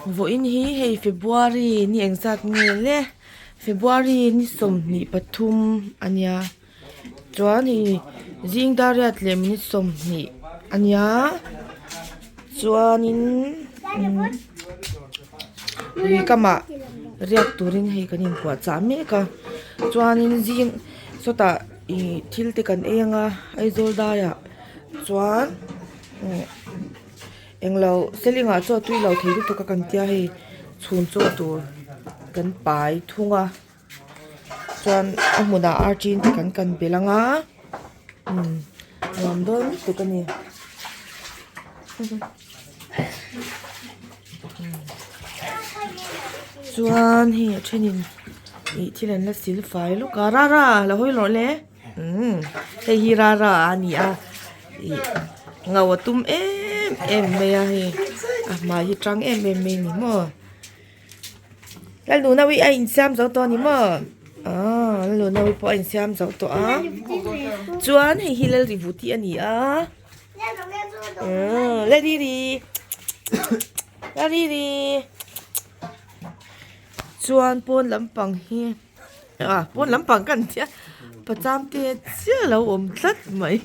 Vawiin hi hei February ni engzat nge le February ni 23 a nia chuan hei zing dar riat leh minute 20 a nia chuanin lui kamah riak turin hei kan inpuah chah mek a chuanin zing sawtah ih thil te kan ei anga Aizawl daiah chuan Englo selingah chaw tui lo thei lutuk a kan tia hei chhun chaw tur kan pai thung a chuan a hmunah ar chin te kan kan belh ang a umm nuam dawn lutuk a ni chuan hei a thenin ih thil an la sil fai lawk a rara lo hawi lawh le. Umm hei hi rara a ni a ih ngau a tum em em mai a hei a hmai hi tang em em mai a ni maw lalnuna hi a insiam zo tawh a ni maw aaa lalnuna pawh a insiam zo tawh a chuan hei hi lalrivuti a ni a umm lalriri lalriri chuan pawn lampang hi. Ah pawn lampang ka an tia pacham te chiah a lo awm tlat mai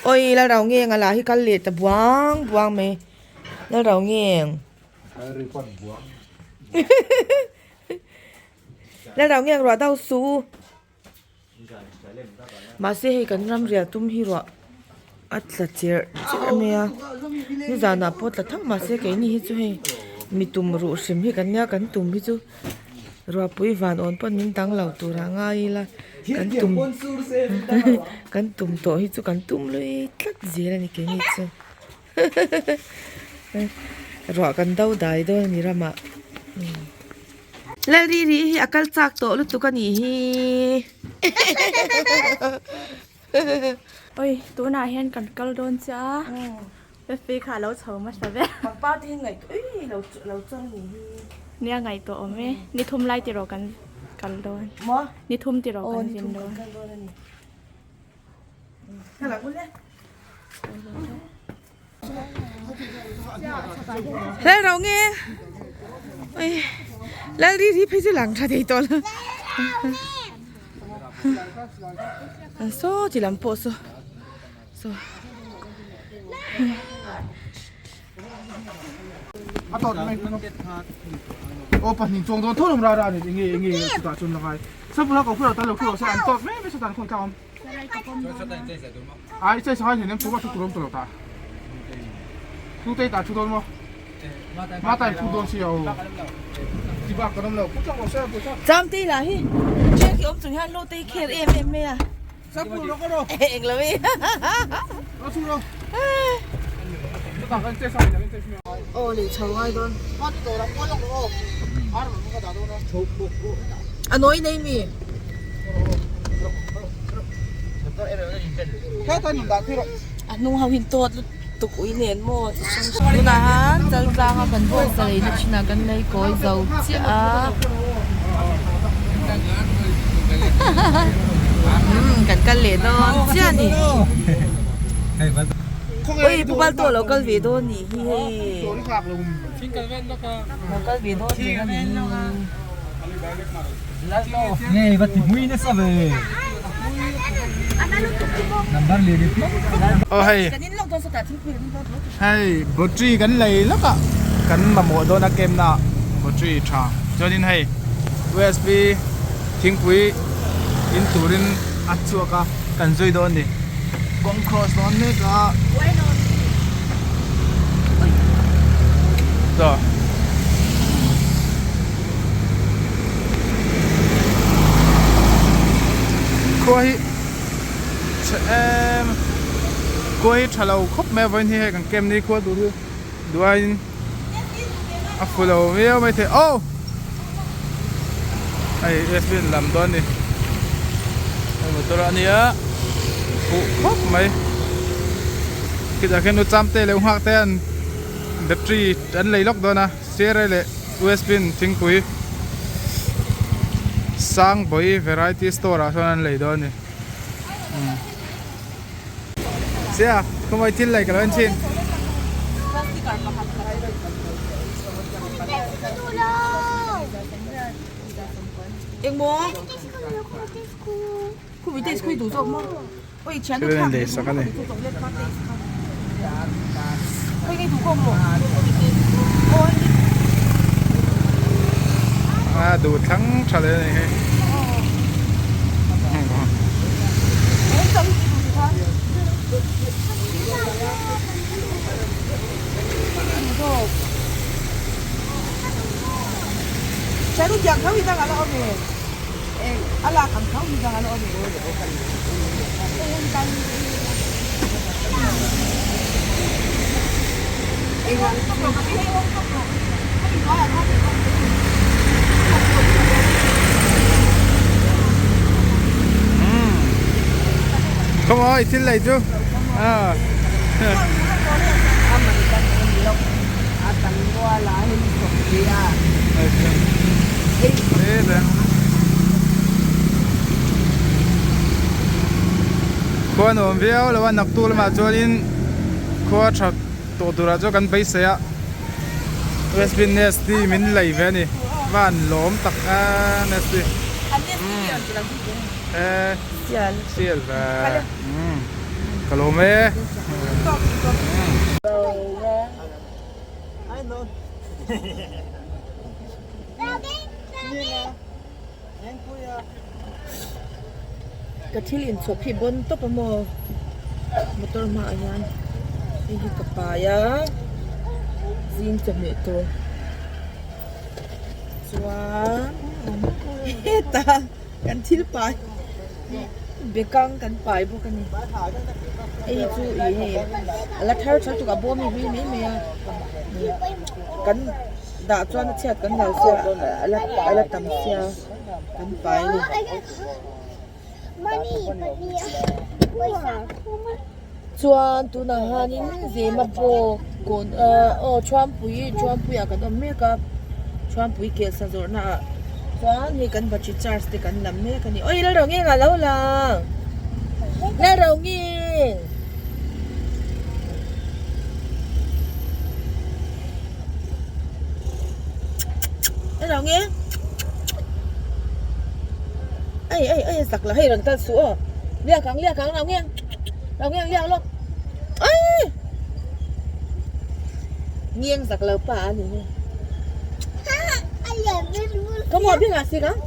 awi lalro ngeng a lah hi kal leh ta buang buang mai lalro ngeng lalro ngeng ruah dau suh. Mahse hei kan ram riah tum hi ruah a tla cherh cherh mai a nizanah pawh tla tho mahse keini hi chu hei mi tum ruh hrim hi kan nia kan tum hi chu ruahpui van awn pawn min dang lo tur a ngai ila kan tum kan tum tawh hi chu kan tum lui tlat zel a ni keini chu. Ruah kan do dai dawn a ni ramah. Lalriri hi a kal chak tawh lutuk a nih hi. Oi, tunah hian kan kal dawn che a. Fefe kha a lo chho hmasa ve. Pangpar te hi ngaihtuah ui lo lo chawr a nih hi. Nia ngaihtuah awm e. Ni thum lai tiraw kan kal dawn. Maw? Ni thum tiraw kan zin dawn. Aw ni thum kan kal dawn a ni. Thlalak ule. Lal ro nge oi lal ri ri phei chu lang tha thei tawh lo saw ti lam pawh saw saw A tawt mai o pahnih chuang dawn tho lam ra ra ni enge enge chutah chuan la ngai sapula ko khura tal lo khura se an tawt mai mai satan khawng tlang awm Ai chai sangai hleinem chu ma thu turom tawh ta. Thu te ta thu dawn maw? Ma ta thu dawn si o. Ti bak kan awm lo. Pu chang lo se pu chang. Cham te lah hi che ki awm chung hian lo te kher em em mai a. Sa pu lo ka ro. Eng lo e. Lo chu ro. Ta kan che sai kan che sai. Aw le chho ngai dawn. Ma ti to ram lo ro. Ar ma ka da dawn a. Chho A nawi nei mi? A hnung ho hin tawt lutuk ui nen maw chi hrang hrang. Tunah han chal tlang a kan bawngsa leina thinah kan lei kawi zo chiah a. Umm kan kal leh dawn chiah a ni. Ui Pu Balto a lo kal ve dawn nih hi hei. Lo kal ve dawn reng a ni. Nge va ti hmui nasa ve. Number lian in hmang Oh hei. Hei battery kan lei lawk a kan mamawh dawn a kem na battery tha chuanin hei usb thingpui in turin a chhuak a kan zui dawn a ni kawng cross dawn mek a. Khua hi chhe em khua hi tha lo khawp mai a vawiin hi hei kan camp ni khua tur hi duaiin a fu lo viau mai thei aw hei usb an lam dawn a ni hei motor a nia fuh khawp mai khitah khian u cham te leh u nghak te an battery an lei lawk dawn a sir leh usb in thingpui Sangbawi variety store ah sawn an lei dawn a ni sia khawmai thil lei ka lo en thin. Engmaw? Khumi taste khu i duh zawk maw? Aw i thian Thil a in sak a ni. A duh thlang tha leh a ni hei. Không ơi, xin lấy chứ. À. Khua nuam viau lo a naktu lamah chuanin khua tha tawh turah chuan kan beisei a USB Nest hi min lei ve a ni van lawm tak a Nest hi e sial ve ka lawm e. Ka thil inchhawp hi bawn tawp a maw motor hmaah hian hei hi ka pai a zing chawhmeh tur chuan hetah kan thil pai bekang kan pai bawk a ni hei hi chu ih hei a la thar tha tuk a bawm hi hlui mai mai a kan dah chuan a chhiat kan lo sia a la tam sia kan pai a ni. Chuan tunah hianin Zema pawh kawn aw Thuampui Thuampuiah kan awm mek a Thuampui kelsa zawrhna ah chuan hei kan battery charge te kan lam mek a ni awi Lalrongenga a lo lang Lalrongeng. Lalrongeng ai ai ai zak la hei rawn kal suh aw liak ang liak ang Rongeng Rongeng liak lawk ai Ngiang zak lo pa a ni hi. Có một biết là gì không?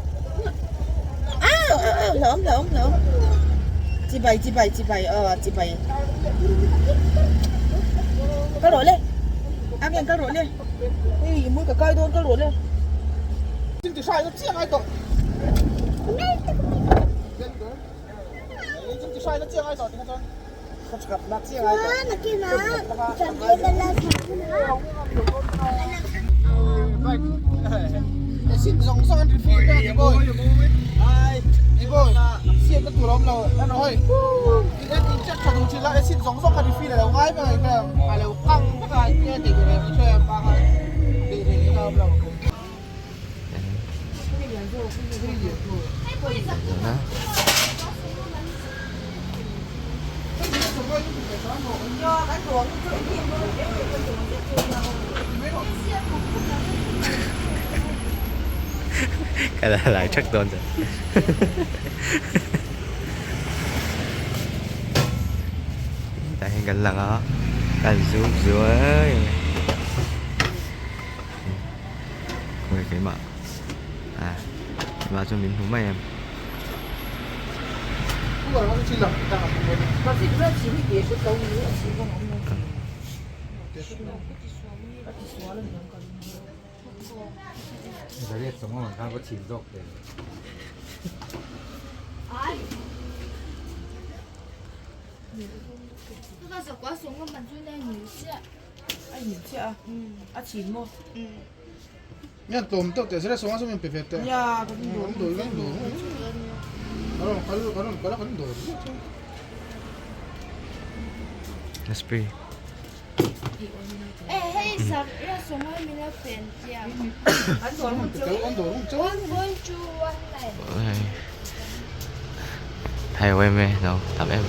Au au au lỡm lỡm lỡm. Chị bảy chị bảy chị bảy ờ chị bảy. Có rồi lên. Ăn em có rồi lên. Ê mua cả cây đôn có rồi lên. Cái là lại chắc đón rồi. Tah hian kan lang a, kan zoom zuai. Khawi keimah ah keimah chu min hmu mai em. Spray. Thầy của em ấy đâu tắm em.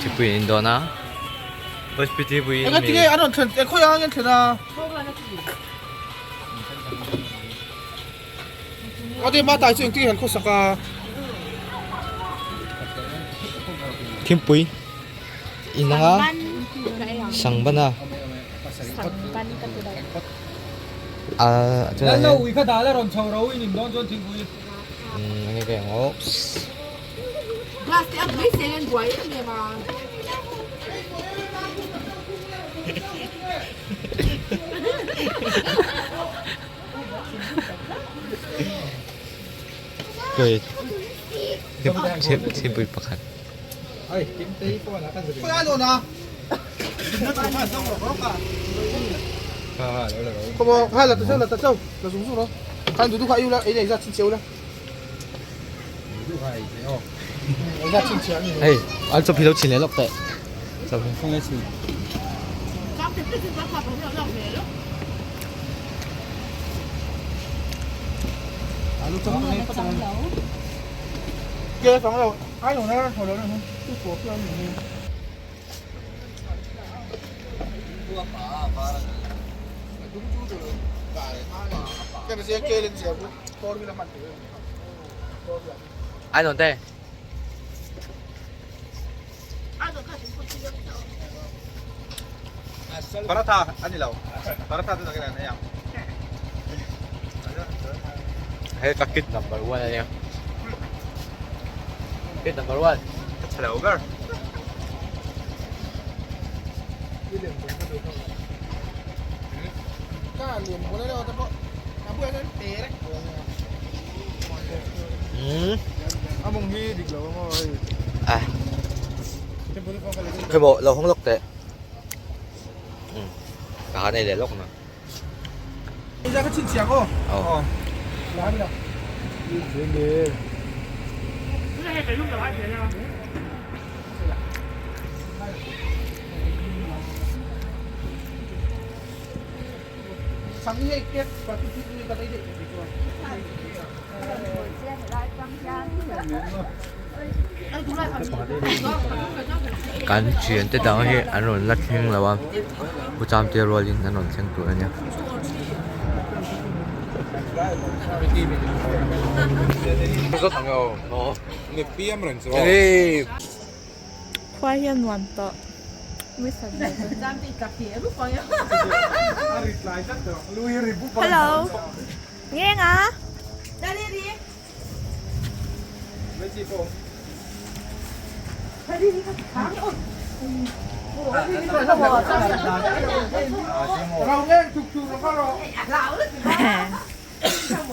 Thingpui an in dawn a Thingpui in a sangban a Thingpui pakhat. Hei an chawp hi lo chhin leh lawk teh chawp hi. Ai nawn te. Paratha ani lo. Paratha chu takin an ei ang. Hei ka kid number 1 ania. Kid number 1. Ka chhe lo ber. À. Cái bộ lâu không lốc tệ. Cả này để lốc mà. Ờ. Kan thian te dang hi an rawn la thleng lo a pu cham te rualin an rawn thleng tur a nia. Khua hian nuam tawh. Hello. Nghe ngã.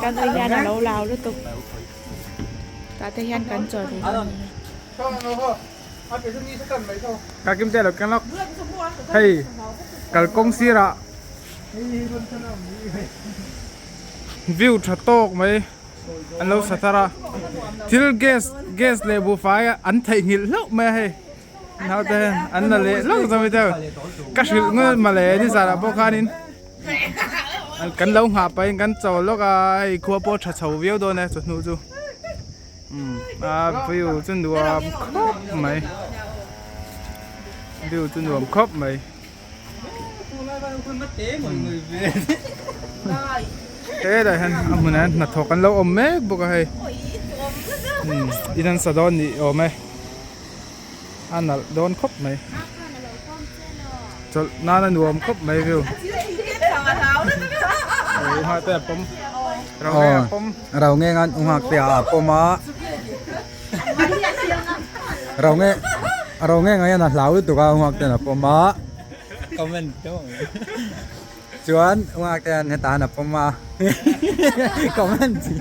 Kan ui hian a lo lau lutuk. Tah te hian kan chaw thei dawn a ni. Ka kim te lo keng lawk. Hei kalkawng sirah view tha tawk mai an lo sa thar a thil gas gas leh buhfai an theihnghilh hlauh mai a hei naute hian an la leh hlauh zawk mai te ka hrilh ngawt mawle nizanah pawh khanin kan lo nghah pahin kan chawl lawk a hei khua pawh tha chho viau dawn e chawhnu chu. A view chu nuam khawp mai view chu nuam khawp mai helai hian a hmunah hian hnathawk an lo awm mek bawk a hei in an sa dawn ni awm e a nalh dawn khawp mai chawlh nan a nuam khawp mai view Rau nge ngan u nghak te a pawm a rau nge rau nge ngai a hlau lutuk a u nghak ten a pawm a chuan u nghak ten heta an a pawm a comment chi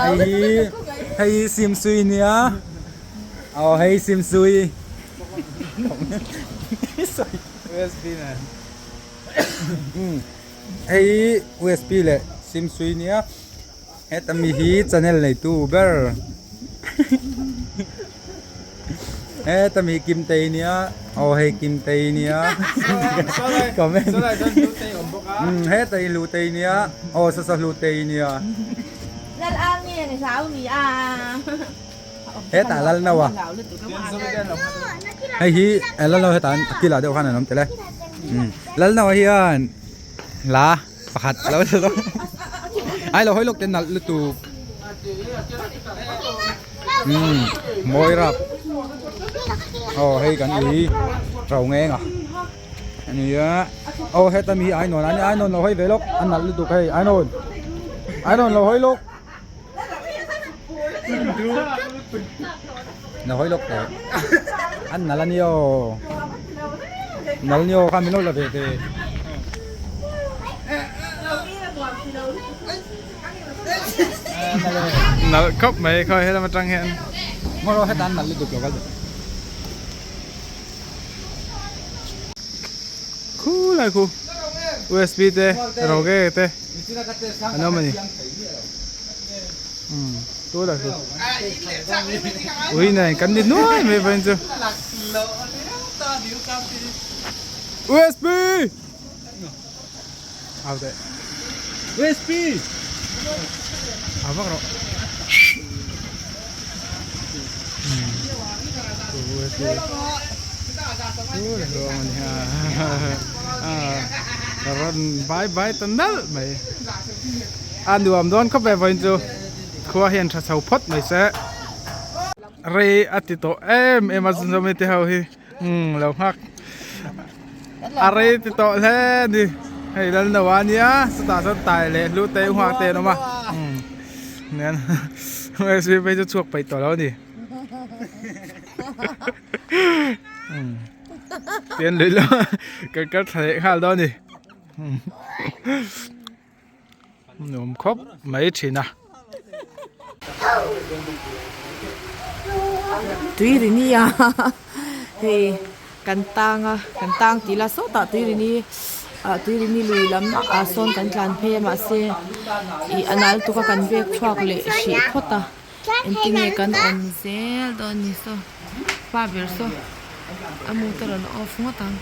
hei hi hei hi sim sui nia aw hei sim sui Hei hi usb leh sim sui nia heta mi hi channel neitu ber. Heta mi Kimtei nia aw hei Kimtei nia comment heta hi Hlutei nia aw sasa Hlutei nia hetah Lalno a hei hi Lalno hetah a kilah deuh khan an awm tel e Lalno hian hla pakhat a lo ai lo hawi lawk te nalh lutuk umm mawi rap aw hei kan ui ro ngeng a ania aw heta mi hi ainawn a nia ainawn lo hawi ve lawk a nalh lutuk hei ainawn ainawn lo hawi lawk lo hawi lawk teh an nalh a nia aw nalh nia aw kha min lo la ve teh. Nalh khawp mai khawi helam atang hian. Ngaw heta an nalh lutuk lo kal teh. Khu lai khu usb te roge te an awm a ni umm tu lai khu ui nen kan ni nuai mai vawiin chu usb au teh usb au vak rawh umm usb rawn bai bai ta nalh mai a nuam dawn khawp e vawiin chu khua hian tha chho phawt mai se rei a ti tawh em em a zunzawmi te ho hi umm lo nghak a rei ti tawh hle a ni hei lalno a nia chutah chuan tai leh hlu te nghak te an awm a umm phei chu chhuak peih tawh lo a ni. Tian lui lo kan kal thla leh nghal dawn a ni nuam khawp mai thin a. Tui ri nia hei kan tang a kan tang tih ila sawtah tui ri ni ah tui ri ni lui lam ah sawn kan tlan phei a mahse ih a nal tuk a kan bek chhuak leh hrih phawt a. Engtinge kan awm zel dawn ni saw pa ber saw a mood a rawn off ngawt ang.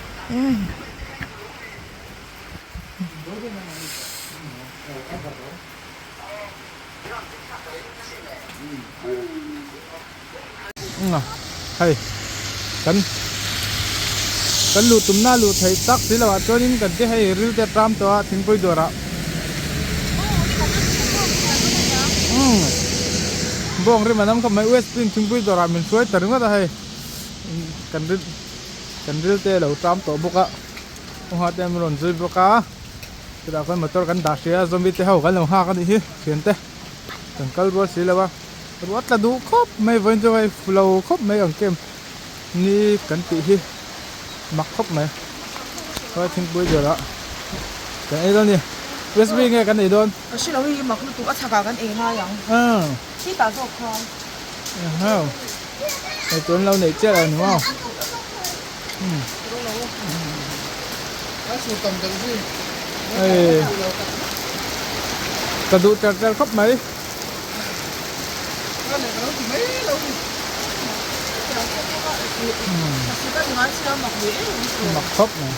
Hei kan kan luh tumna luh theih tak si loh ah chuanin kan ti hei ril te a tram tawh a thingpui dawr ah umm bawng rim an awm khawp mai usp in thingpui dawr ah min hruai ta ringawt a hei kan ril kan ril te a lo tram tawh bawk a kawngah te an rawn zui bawk a chutah khuan motor kan dah hrih a zombie te ho kan lo nghak a nih hi thian te kan kal rual si lo a. Ruah tla duh khawp mai vawiin chu hei fu lo khawp mai ang kem ni kan tih hi mak khawp mai khawi thingpui dawrah kan ei dawn a ni usb nge kan ei dawn ka hre lo hei hi mak lutuk a chhakah kan ei ngai ang khitah zawk khan hei tun lo neih chiah lo ni maw hei ka duh tel tel khawp mai. Mak khawp mai.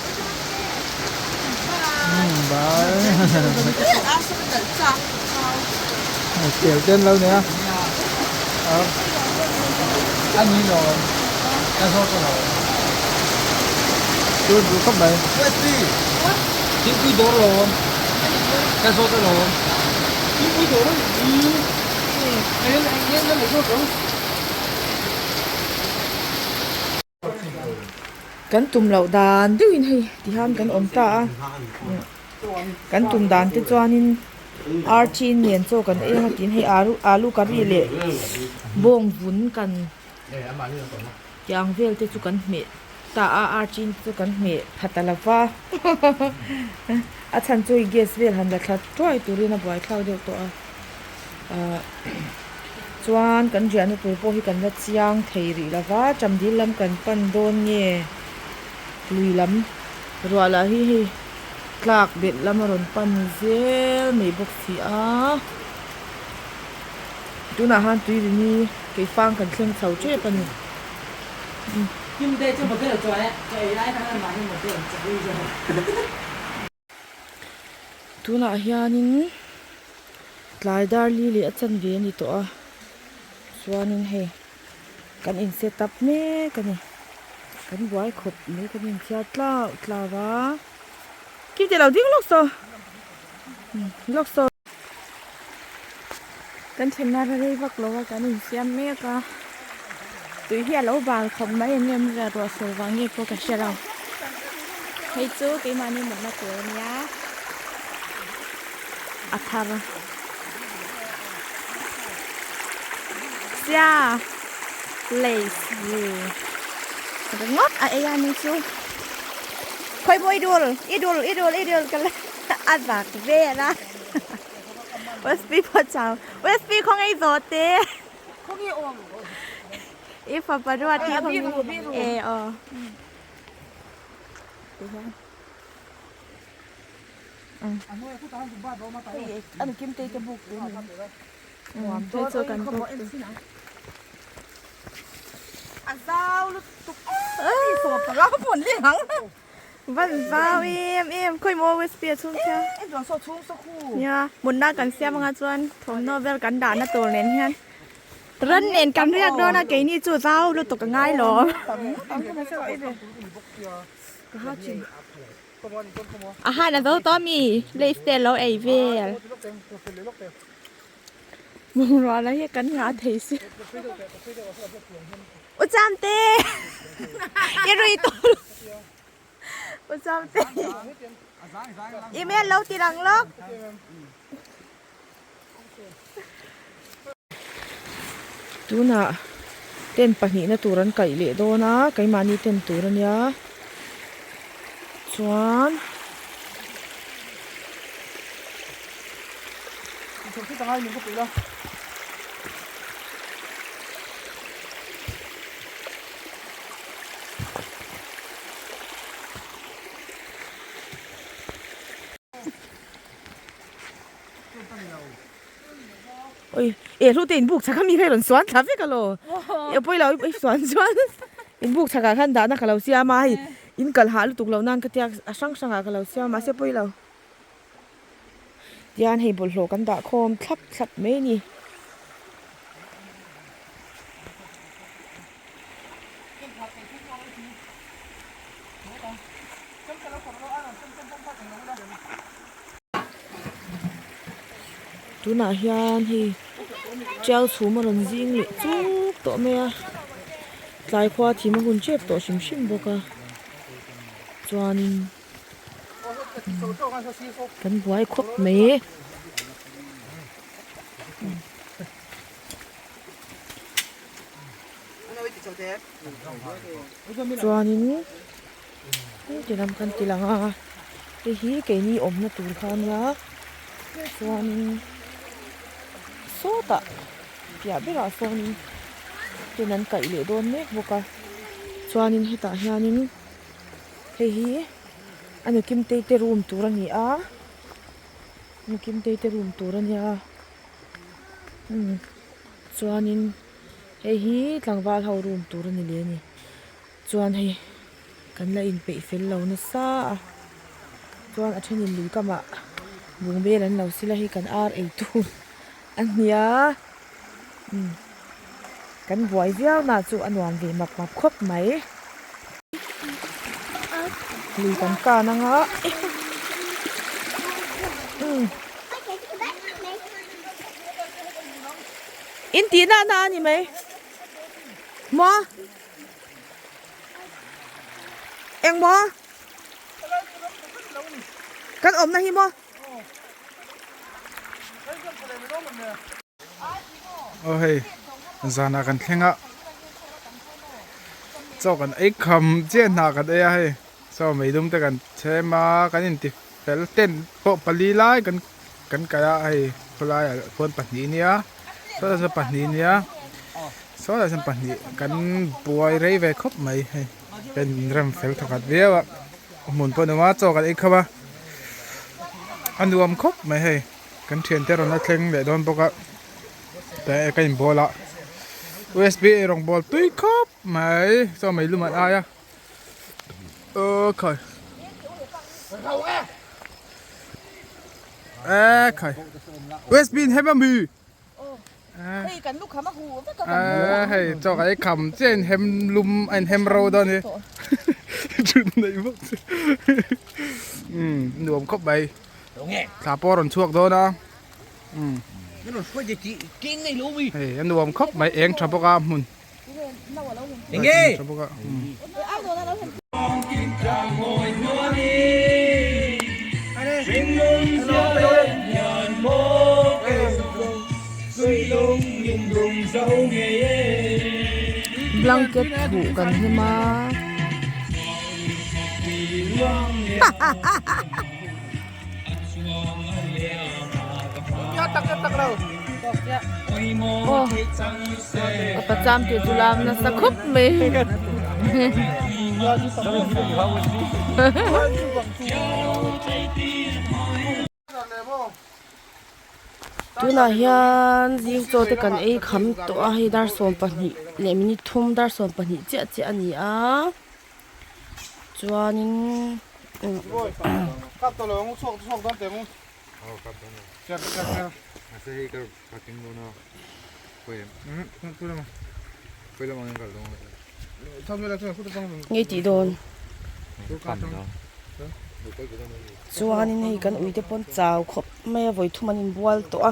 Tel ten lo nia. Tur duh khawp mai. Kan tum loh dan deuhin hei tihian kan awm ta a kan tum dan te chuanin archin nen chaw kan eng a tiin hei alu alu curry leh bawng vun kan tiang vel te chu kan hmeh ta a archin te chu kan hmeh pha ta lo va a chhan chu hei gas vel han la thla thuai turin a buaithlak deuh tawh a ahh chuan kan riahna tur pawh hi kan la chiang thei rih lo va chamdil lam kan pan dawn nge lui lam ruah lah hi hei tlak belh lam a rawn pan zel mai bawk si a tunah han tui ri ni keifang kan thleng chho tep a ni. Tunah hianin tlai dar li leh a chanve a ni tawh a chuanin hei kan in set up mek a ni kan buai khawp mai kan inthiar tlau tlau a kim teh lo ding lawk saw lawk saw. Kan thlenna la rei vak lo a kan insiam mek a tui hi a lo bal khawp mai em em zia ruah sur vang nge pawh ka hre lo hei chu keimahni mutna tur a nia a thar sia lace ve ringawt a ei a ni chu khawi maw i dul i dul i dul i dul ka la a zak vel a. Wespi pawh chau. Wespi khaw ngei zawh te. Khaw nge awm? I fapa ruat hi khaw nge e aw. Ani kim te te buk tu ni. Hei chu kan buk tu. A zau lutuk. Ai sawp a pawn leng ang. Van zau em em khawi maw whisky a chhung chiang. Em chuan saw chhung saw khu. Nia mutna kan siam anga chuan thawmhnaw vel kan dahna tur nen hian ran nen kan riak dawn a keini chu zau lutuk a ngai lo. A han a zo tawh ami lace te alo ei vel. Bungrua la hi kan ngah thei si. U Chamte i rui tawh lo U Chamte i hmel lo ti lang lawk. Tunah tent pahnihna tur an kaih leh dawn a keimahni tent tur a nia chuan. Oi eh hlute in buk chak ami kha i rawn suan thla vek alaw e pawilo i suan chuan in buk chakah khan dahna ka lo siam a hei in kal hah lutuk loh nan ka tia a hrang hrangah ka lo siam a mahse pawilo. Tihian hei bawlhhlawh kan dah khawm thlap thlap mai a ni. Tunah hian hei tiau chhum a rawn zing leh chuk tawh mai a tlai khua thim a hun tep tawh hrim hrim bawk a chuanin. Kan buai khawp mai chuanin ti lam kan ti lang a hei hi keini awmna tur kha ania chuanin sawtah piah berah sawnin ten an kaih leh dawn mek bawk a chuanin hetah hianin. Hei hi a nukim tei te room tur a ni a nukim tei te room tur a nia umm chuanin hei hi tlangval ho room tur a ni leh a ni chuan hei kan la inpeih fel lo nasa a chuan a thenin lui kamah bungbel an lo sil a hei kan ar ei tur a nia umm kan buai viau na chu a nuam ve map map khawp mai. Lui kan kan anga umm in tih na na a ni mai maw eng maw kan awmna hi maw. Aw hei zanah kan thleng a chaw kan ei kham chiah hnah kan ei a hei chaw meidum te kan chhem a kan inti fel tent pawh pali lai kan kan kaih a hei khawlaiah khuan pahnih ania sawtlai sawn pahnih ania sawtlai sawn pahnih kan buai rei ve khawp mai hei kan inrem fel thawkhat viau a hmun pawh a nuam a chaw kan ei kham a a nuam khawp mai hei. Kan thiante rawn la thleng leh dawn bawk a tah ka inbawl a. USB ei rawng bawl tui khawp mai chaw mei lum an ai a aw khai e khai USB in hem ami Hei kan lukham a huh vek a kan hei chaw kan ei kham chiah in hem lum a in hem ro dawn hi chhun nei bawk si umm nuam khawp mai thla pawh a rawn chhuak dawn a umm hei a nuam khawp mai eng tha bawk a hmun eng tha bawk a umm. Blanket huh kan hlim a. Aw a pacham tih chu lam nasa khawp mai. Tunah hian zing chaw te kan ei kham tawh a hei dar 12 leh minute thum dar 12 chiah chiah a ni a chuanin Ngei tih dawn chuanin hei kan ui te pawn chau khawp mai a vawi thum an inbual tawh a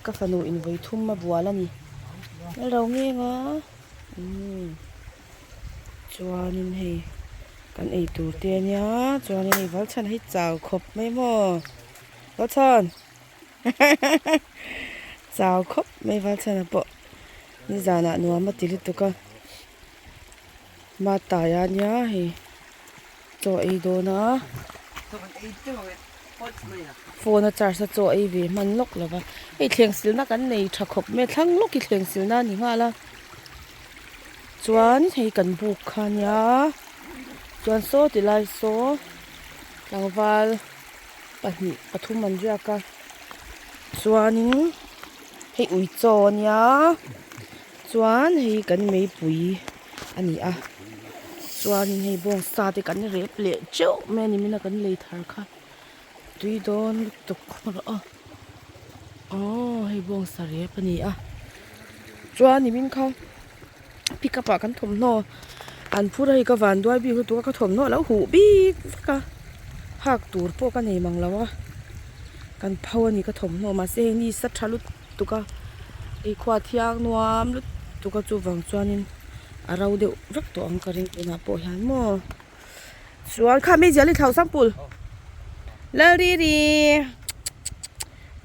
ka fanu in vawi thum a bual a ni a lo ngeng a umm chuanin hei kan ei tur te a nia chuanin hei valchhan hi chau khawp mai maw valchhan. Chau khawp mai Valchhana pawh nizanah nuam a ti lutuk a Matai a nia hei chaw ei dawn a phone a charge a chaw ei ve hman lawk lo va hei thleng silna kan nei tha khawp mai a thlang lawk hi thleng silna a ni nghal a chuan hei kan buk kha a nia chuan saw ti lai saw tlangval. pahnih pathum an riak a chuanin hei ui chaw a nia chuan hei kan meipui a ni a chuanin hei bawngsa te kan rep leh teuh mai a ni mina kan lei thar kha tui dawn lutuk rawh a aw hei bawngsa rep a ni a chuan nimin kha pick up ah kan thawmhnaw an phur a hei ka van duai bik lutuk a ka thawmhnaw a lo huh bik vek a hak tur pawh ka nei mang lo a kan pho a ni ka thawmhnaw mahse hei ni sa tha lutuk a ei khua thiang nuam lutuk a chuvang chuanin a ro deuh vek tawh ang ka ring tunah pawh hian maw chuan kha meizial hi thlau sangpul Lalriri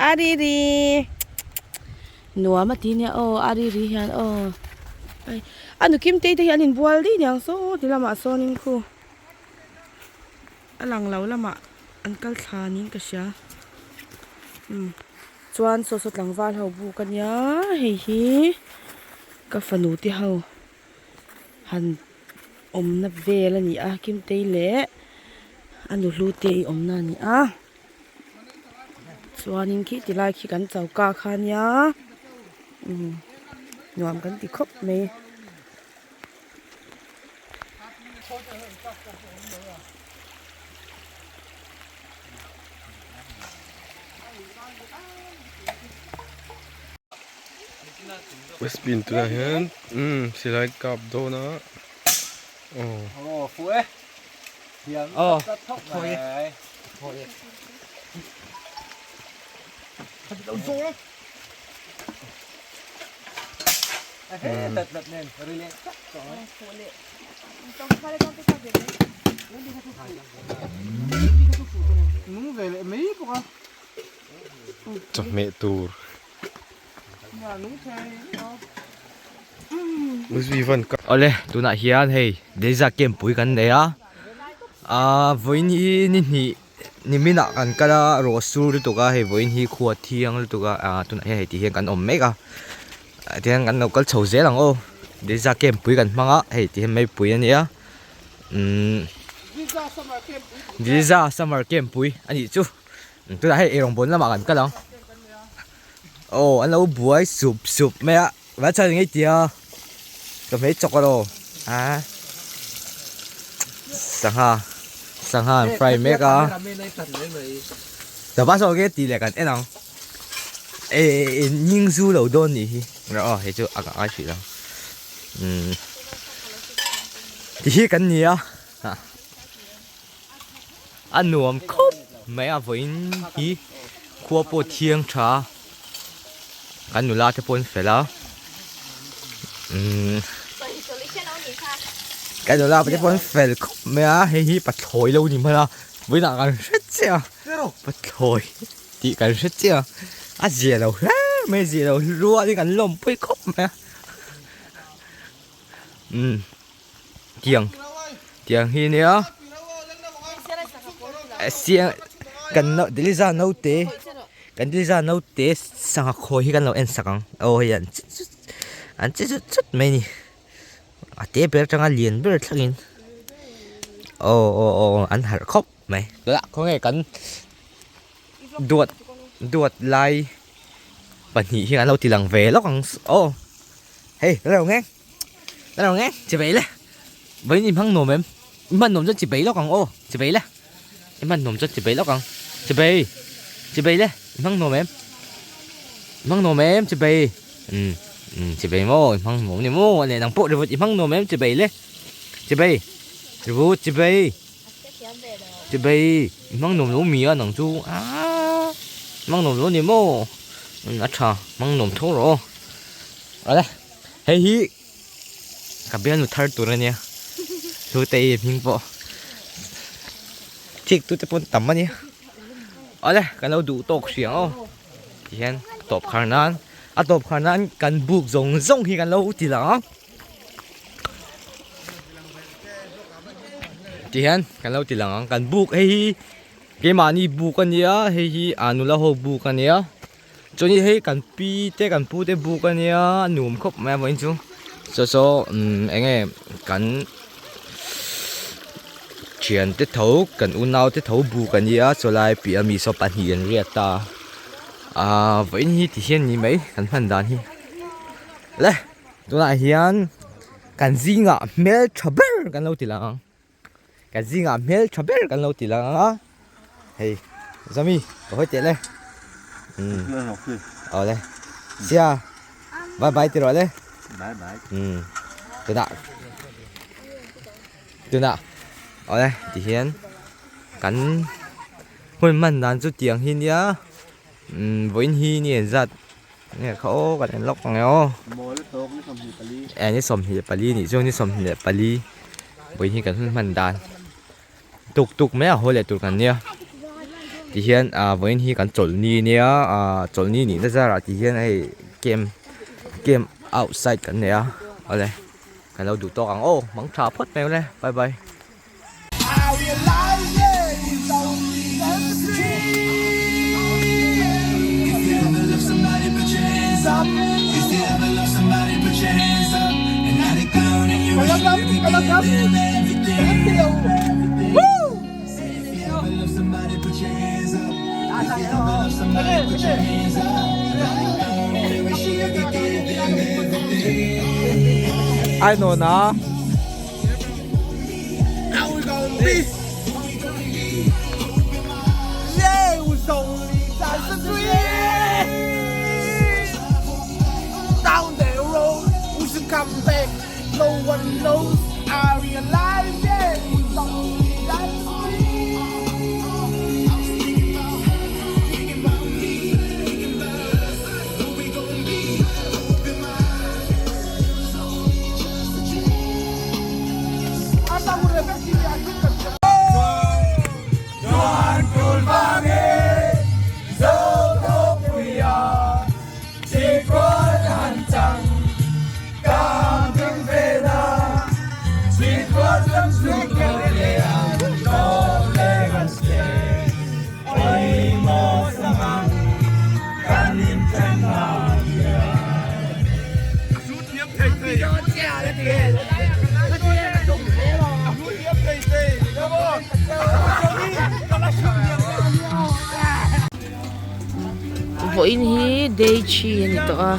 Ariri. Nuam a ti nia aw a ri ri hian aw ai a nu kim tei te hi an inbual daih niang saw ti lamah sawnin khu a lang lo lamah an kal thla niin ka hria umm chuan saw saw tlangval ho buk a nia hei hi ka fanu te ho han awmna vel a ni a kim tei leh a nu hlu te i awmna a ni a. Chuanin khi ti lai khi kan choka kha ania umm nuam kan ti khawp mai. Spin tunah hian umm silai kap dawn a aw. Aw Chawhmeh tur. Awle tunah hian hei Deiza camp pui kan nei a ahh vawiin hi ni hnih ni minah kan kal a rawh sur lutuk a hei vawiin hi khua thiang lutuk a ahh tunah hian hei ti hian kan awm mek a tihian kan lo kal chho zel ang aw Deiza camp pui kan hmang a hei ti hian meipui a nia umm Deiza summer camp pui a nih chu tunah hei eirawngbawl lamah kan kal ang. Aw an lo buai sup sup mai a vai chhan ngei tia. Chawhmeh hi chawk alo a sangha sangha an fry mek a Daba saw nge tih leh kan en ang eh ning zu lo dawn nih hi aw hei chu a ngai hrih lo umm ti hi kan ni a a nuam khawp mai a vawiin hi khua pawh thiang tha a kan nula te pawh an fel a umm kan nula te pawh an fel khawp mai a hei hi pathlawi lo ni hman a vawiinah kan hre chiah a pathlawi tih kan hre chiah a a zia lo hle mai a zia lo rualin kan lawmpui khawp mai a umm. Tiang tiang hi nia siang kan no Diliza naute kan Diliza naute sangha khawi hi kan lo en sak ang aw hei an che chut an che chut chut mai a ni a te ber atanga lian ber thlengin aw aw aw an harh khawp mai tunah khawnge kan duat duat lai pahnih hi an lo ti lang ve lawk ang aw hei reu nge. Ka lo nge chi bei le vawiin i hmang nuam em i hman nuam chuan chi bei lawk ang aw chi bei le i hman nuam chuan chi bei lawk ang chi bei chi bei le i hmang nuam em i hmang nuam em chi bei umm umm chi bei maw i hmang nuam a ni maw a leh nang pawh rivut i hmang nuam em chi bei le chi bei rivut chi bei chi bei i hmang nuam lo mi a nang chu aaa hmang nuam lo a ni maw a tha hmang nuam tho rawh aw awle. Hei hi ka bialnu thar tur ania hlute i hming pawh thik tute pawn tam ania awle kan lo duh tawk hria aw tihian tawp khar nan a tawp khar nan kan buk zawng zawng hi kan lo ti lang ang tihian kan lo ti lang ang kan buk hei hi keimahni buk ania hei hi a nula ho buk ania. Chuanin hei kan pi te kan pu te buk ania a nuam khawp mai a vawiin chu saw saw umm eng nge kan thian te tho kan unau te tho buk ania chawlai piah ami saw pahnih an riat ta a aaa vawiin hi ti hian ni mai kan hman dan hi le tunah hian kan zingah hmeltha ber kan lo ti lang ang. Ka zingah hmel tha ber kan lo ti lang ang a hei Zami ka hawi teh le umm awle sia bye bye ti rawh le bye bye umm tunah tunah awle ti hian kan hun hman dan chu tiang hi nia umm vawiin hi ni engzat Nge kha aw kan en lawk ang e aw. E ni 24 nih chu ni 24 vawiin hi kan hun hman dan tuk tuk mai a haw leh tur kan nia tihian ah vawiin hi kan chawlhni nia ah chawlhni nih na zarah tihian hei camp camp outside kan nei a awle kan lo duh tawk ang aw mang tha phawt mai awle bye bye. Ai nawn a. Vawiin hi day three a ni tawh a.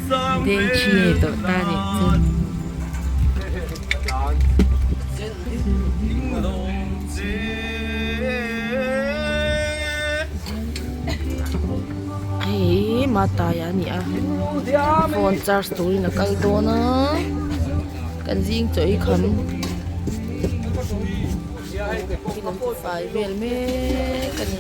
Day three a ni tawh ta nih chu. Hei Mataia a ni a phone charge turin a kal dawn a kan zing chaw ei kham fai vel mek a ni.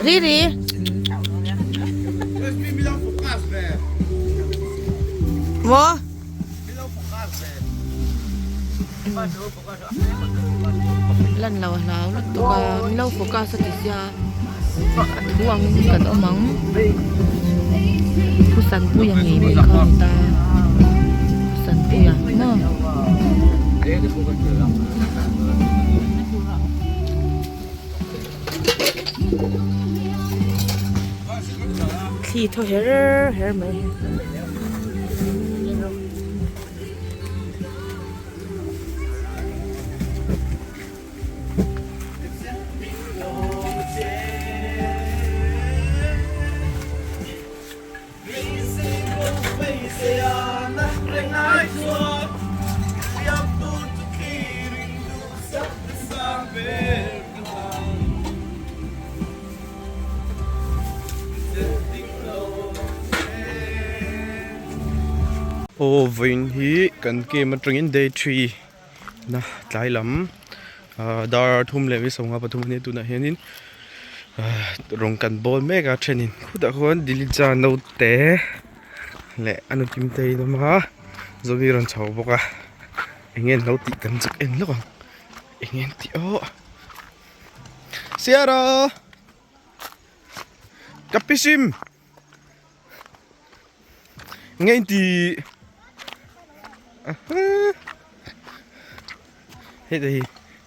Riri. Maw? Lan lo a hlau lutuk a, min lo focus a ti sia a thu angin kan awm ang. Pu Sanpuia ngei mai kha a ni ta, Pu Sanpuia maw? Thli thaw her her mai hi. Aw vawiin hi kan game atangin day three na tlai lam ah dar 3:23 a nia tunah hianin ah rawng kan bawl mek a thenin khutah khuan dilija naute leh a nu kim te a in awm a zomi a rawn chho bawk a eng nge an lo tih kan chak en lawk ang eng nge an tih aw Sierra ka pi sim. Nge in ti hei te hi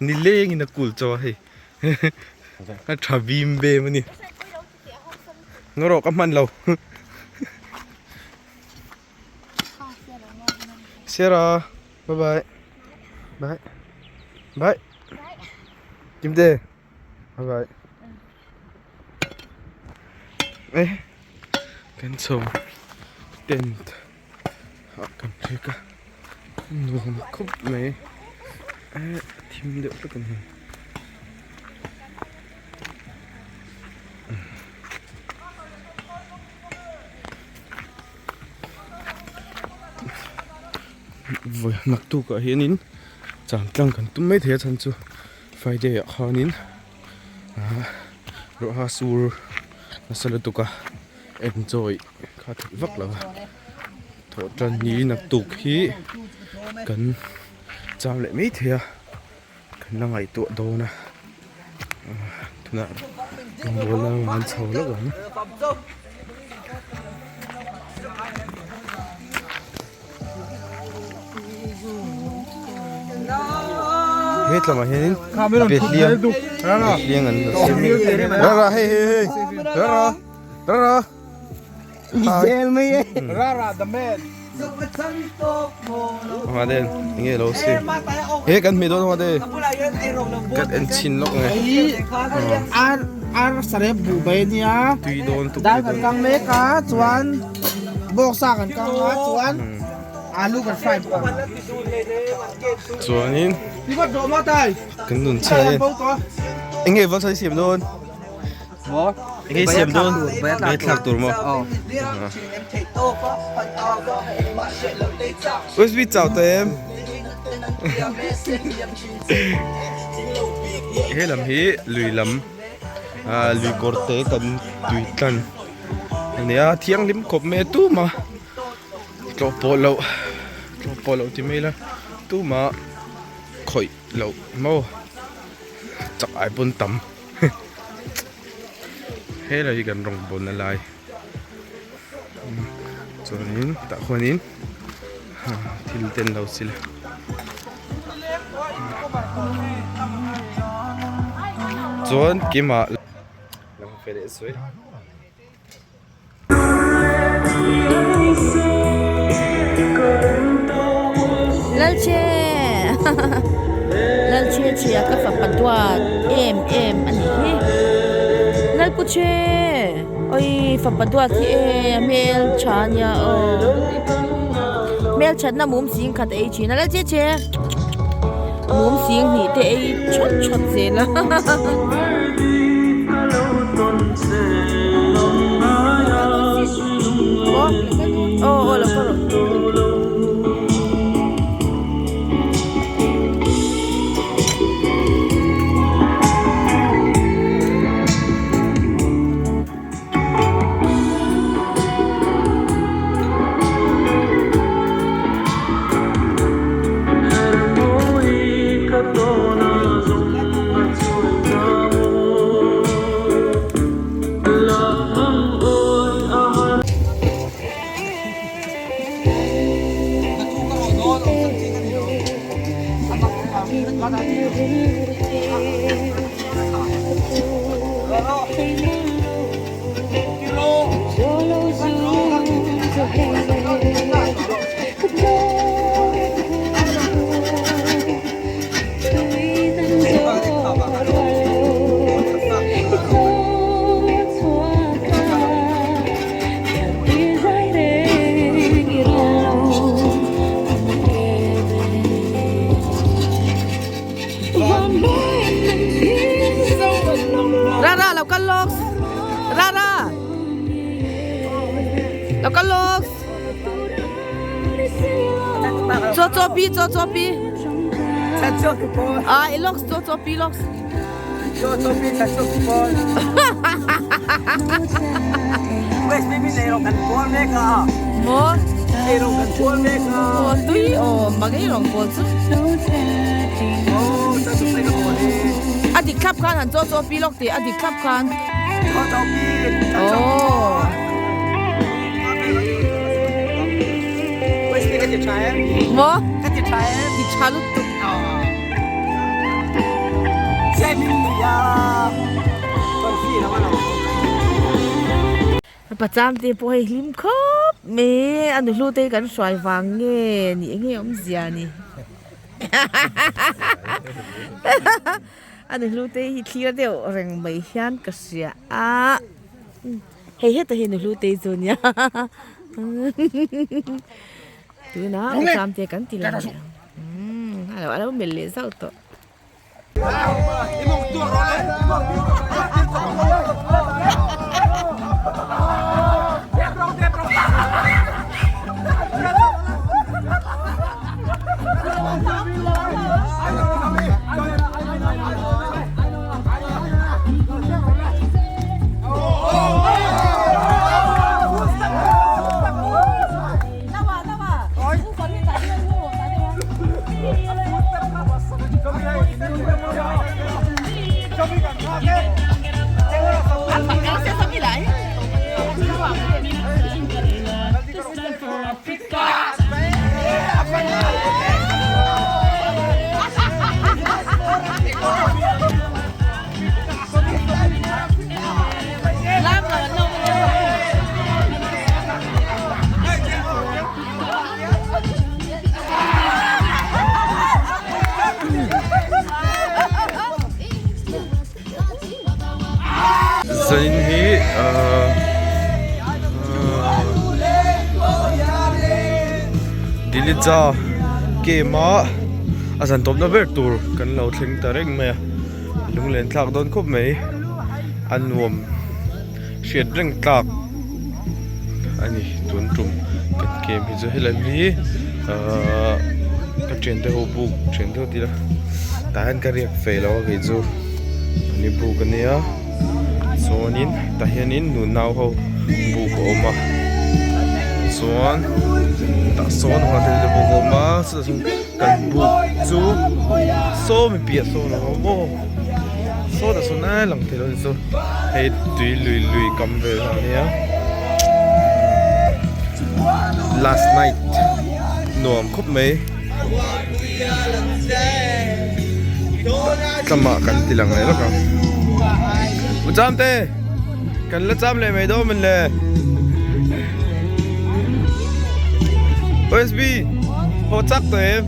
nileng in a kul chaw a hei a tha bim bem a ni ngaw rawh ka hman lo Sierra bye bye bye bye Kimte bye bye. Eh kan chho tent ah kan thlek a nuam khawp mai eh a thim deuh hlek a ni vawi naktuk ah hianin cham tlang kan tum maithei a chhan chu friday ah khanin. Ruah sur nasa lutuk a enjoy kha theih vak lo a thawh tan hi naktuk hi kan chau leh mai thei a kan la ngaihtuah dawn a tunah rawngbawl lamah an chho lawk ang. He tlamah hianin behliang behliang an lo siam mek rara hei hei hei rara rara Rara the man Hma den enge lo siam he kan hmeh dawn hma de kan en chhin lawk nge ar ar sarep buh bai ania tui dawn tuk dal kan kang mek a chuan bawksa kan kang a chuan alu kan fry bawk a chuanin kan nun chhe enge va sawi siam dawn enge siam dawn bai thlak tur maw usb chau ta em he lam hi lui lam lui kawr te kan tui tlan ania thianghlim khawp mai a tuma tlawh pawh loh tlawh pawh loh ti mai ila tuma khawih loh maw chak ai pawn tam helai hi kan rawn bawn a lai chuanin tah khuanin thil te an lo sil a. Chuan keimah lang ve leh sawi. Lalche Lalche chhia ka fapa duat em em a ni hi. Kuche oi fapa duat hi e a hmel tha ania aw hmel thatna mum sing khat a ei thin a la che che mum sing hnih te ei thawt thawt zel a. Aw aw lo kal rawh. Rara lo kal lawk Rara lo kal lawk Chaw chaw pi chaw chaw pi Ah i lawk chaw chaw pi lawk Maw Aw tui aw mak ei rawng pawl chu A dik thlap khan han chaw chaw pi lawk teh a dik thlap khan Aw Maw Ti tha lutuk. Pacham te pawh hei hlim khawp mai a nuhlu te hi kan hruai vang nge nih eng nge awmzia ni a nuhlu te hi thlir deuh reng mai hian ka hria a hei heta hi nuhlu te chu a nia tunah pacham te kan ti lang leh ang. Umm a lo melh leh zauh tawh. Zain hi ahh Dilija game a a zan tawpna ber tur kan lo thleng ta reng mai a lunglen thlak dawn khawp mai a nuam. Hriat reng tlak a ni tun tum kan game hi chu helai hi ahh ka thian te ho buk thian te ho tih ila tah hian ka riak feh lo a kei chu ni buk a nia chuanin tah hianin nunau ho buk a awm a chuan tah sawn ho te buk a awm a chutah chuan kan buk chu saw mi piah sawn a awm aw. Saw ta sawn a lang thei lo ni chu hei tui lui lui kam vel a nia last night nuam khawp mai tlamah kan ti lang leh lawk ang u cham te kan la cham leh mai dawn mawn le usb haw chak tawh em.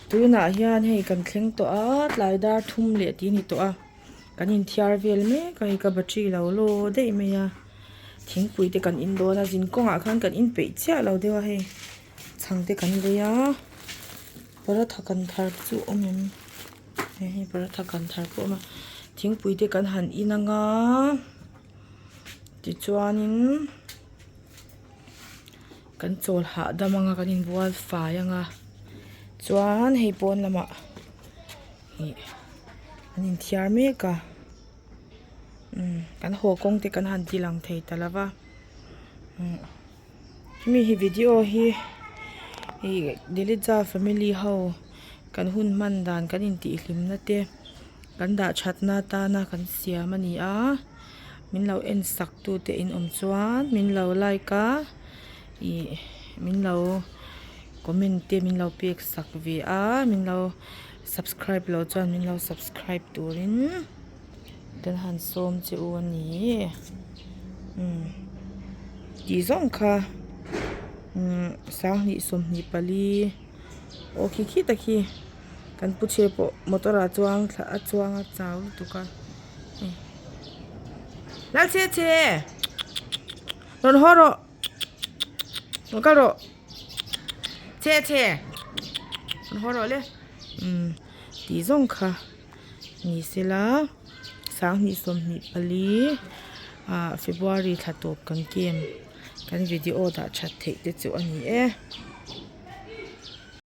Tunah hian hei kan thleng tawh a tlai dar thum leh tih a ni tawh a kan inthiar vel mek a hei ka battery lo law daih mai a thingpui te kan in dawn a zin kawngah khan kan in peih chiah lo deuh a hei chhang te kan lei a paratha kan thar chu a awm em hei paratha kan thar pawh a awm a thingpui te kan han in anga tichuanin. Kan chawl hahdam anga kan inbual fai anga chuan hei pawn lamah ih an inthiar mek a umm kan haw kawng te kan han ti lang thei ta lo va umm hemi hi video hi ih Delica family ho kan hun hman dan kan intih hlimna te kan dah thatna atana kan siam a ni a. Min lo en sak tu te in awm chuan min lo like a ih min lo comment te min lo pek sak ve a min lo subscribe loh chuan min lo subscribe turin kan han sawm che u a ni umm tih zawng kha umm sanghnih sawmhnih pali aw khi khi tak hi kan pu chhe pawh motor ah chuang thla a chuang a chau lutuk a. Lal che che rawn haw rawh rawn kal rawh che che rawn haw rawh le umm tih zawng kha ni sela sanghnih sawmhnih pali ah february thla tawp kan game kan video dah that theih te chu a ni e.